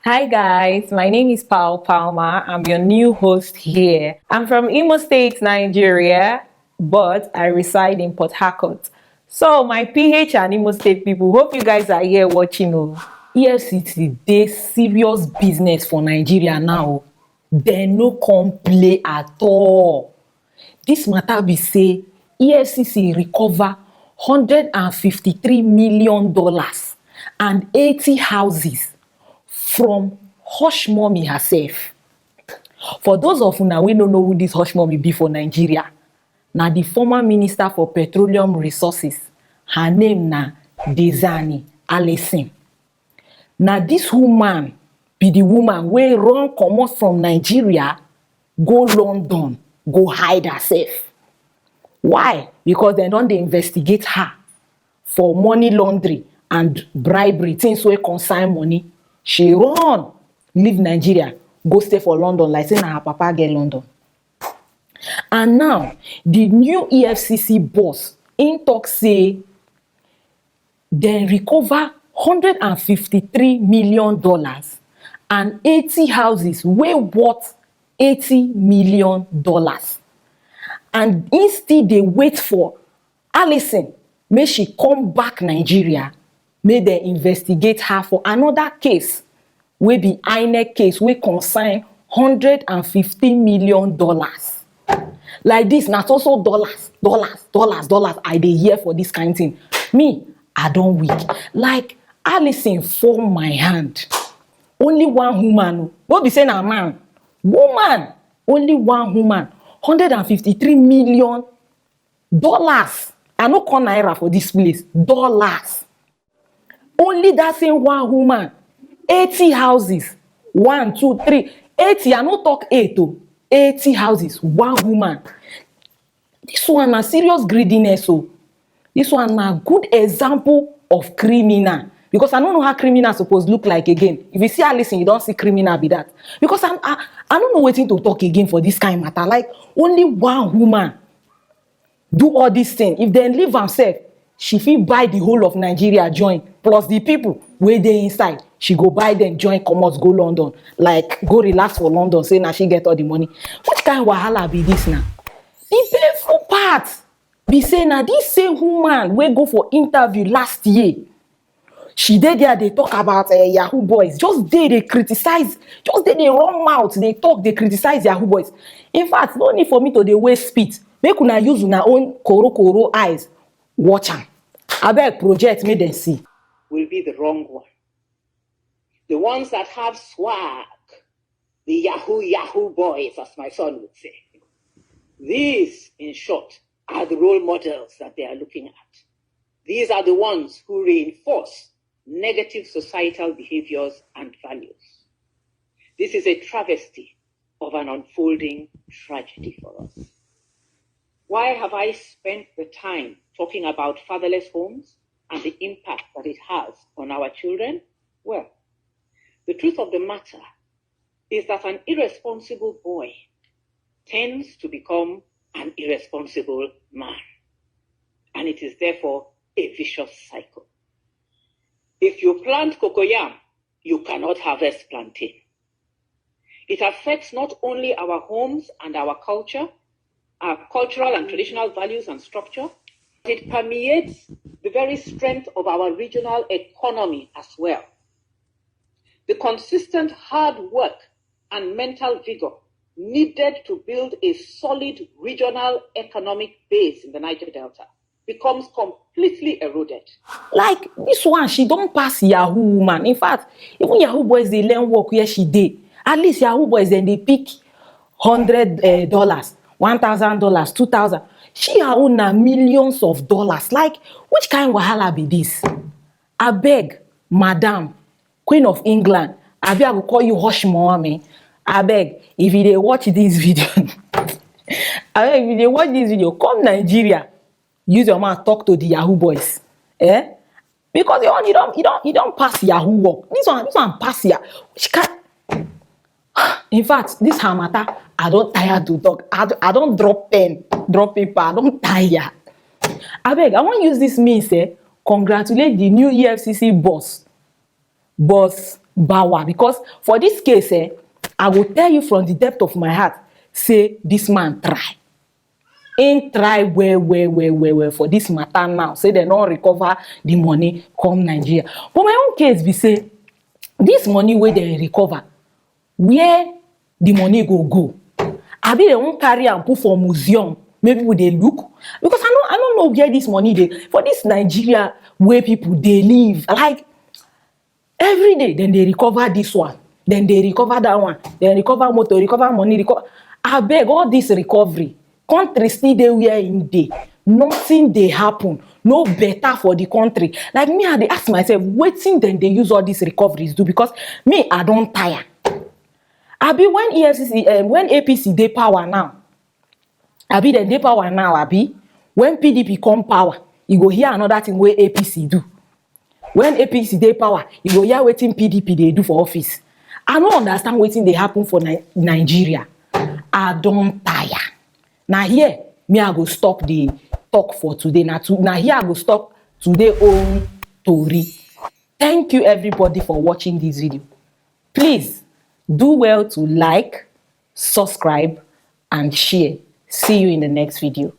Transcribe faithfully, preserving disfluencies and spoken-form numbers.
Hi guys, my name is Paul Palmer. I'm your new host here. I'm from Imo State, Nigeria, but I reside in Port Harcourt. So my P H and Imo State people, hope you guys are here watching. Oh, E F C C dey serious business for Nigeria now. Dem no come play at all. This matter be say E F C C recover hundred and fifty-three million dollars and eighty houses from Hush Mommy herself. For those of una wey no know who this Hush Mommy be for Nigeria, na the former minister for petroleum resources. Her name na Diezani Allison. Na this woman be the woman wey run comot from Nigeria go London go hide herself. Why? Because dem don dey investigate her for money laundering and bribery, things wey concern money. She run leave Nigeria go stay for London like say na her papa get London. And now, the new E F C C boss, im talk say dem recover hundred and fifty-three million dollars and eighty houses wey worth eighty million dollars. And im still dey wait for Allison make she come back Nigeria, make dem investigate her for another case wey be INEC case wey concern hundred and fifty million dollars. Like this, na so so dollars, dollars, dollars, dollars I dey hear for this kind thing. Me, I don weak. Like, Allison fall my hand. Only one woman, no be say na man, woman, only one woman, hundred and fifty-three million dollars. I no call naira for this place, dollars. Only that same one woman, eighty houses, one, two, three, eighty, I no talk eight o, eighty houses, one woman. This one na serious greediness o. This one na good example of criminal, because I no know how criminal suppose look like again. If you see Allison, you don see criminal be that. Because I, I, I no know wetin to talk again for this kind matter. Like, only one woman do all this thing. If dem leave am sef, she fit buy the whole of Nigeria join, plus the people wey dey inside. She go buy dem join comot go London, like, go relax for London, say na she get all the money. Which kind wahala be this now? The painful part be say na this same woman wey go for interview last year, she dey there dey talk about uh, Yahoo boys, just dey dey criticize, just dey dey run mouth dey talk dey criticize Yahoo boys. In fact, no need for me to dey waste spit, make una use una own koro koro eyes watch am. Abeg, project make dem see. Will be the wrong one. The ones that have swag, the Yahoo Yahoo boys, as my son would say. These, in short, are the role models that they are looking at. These are the ones who reinforce negative societal behaviors and values. This is a travesty of an unfolding tragedy for us. Why have I spent the time talking about fatherless homes and the impact that it has on our children? Well, the truth of the matter is that an irresponsible boy tends to become an irresponsible man. And it is therefore a vicious cycle. If you plant cocoyam, you cannot harvest plantain. It affects not only our homes and our culture, our cultural and traditional values and structure, it permeates the very strength of our regional economy as well. The consistent hard work and mental vigor needed to build a solid regional economic base in the Niger Delta becomes completely eroded. Like, this one, she don pass Yahoo woman. In fact, even Yahoo boys dey learn work where she dey. At least Yahoo boys dem dey pick hundred eh, dollars, one thousand dollars, two thousand. She her own na millions of dollars. Like, which kind wahala be this? Abeg, madam, Queen of England, abi I go call you Hush Mommy? Abeg, if you dey watch this video, abeg, if you dey watch this video, come Nigeria, use your mouth talk to the Yahoo boys, eh? Because your own, you don you don you don pass Yahoo work. This one, this one pass ya. Which kind? In fact, this her matter, I don tire to talk. I don, I don drop pen, drop paper. I don tire. Abeg, I wan use this means, eh, congratulate the new E F C C boss, boss bawa, because for this case, eh, I go tell you from the depth of my heart, say this man try. He try well, well, well, well, well for this matter now. Say they don't recover the money, come Nigeria. But my own case be say, this money where they recover, where the money go go? Abi they won't carry and put for museum? Maybe we they look, because I don't, I don't know where this money they for this Nigeria where people they live. Like, every day, then they recover this one, then they recover that one, then recover motor, recover money, recover. I beg all this recovery. Country still dey where in dey. Nothing dey happen. No better for the country. Like me, I dey ask myself, wetin dem dey use all these recoveries do? Because me, I don tire. Abi when E F C C, um, when A P C dey power now, abi dem dey power now, abi when P D P come power, you go hear another thing wey A P C do. When A P C dey power, you go hear wetin P D P dey do for office. I no understand wetin dey happen for Ni- Nigeria. I don tire. Na here me I go stop the talk for today. Na to, na here I go stop today own tori. Thank you everybody for watching this video. Please do well to like, subscribe, and share. See you in the next video.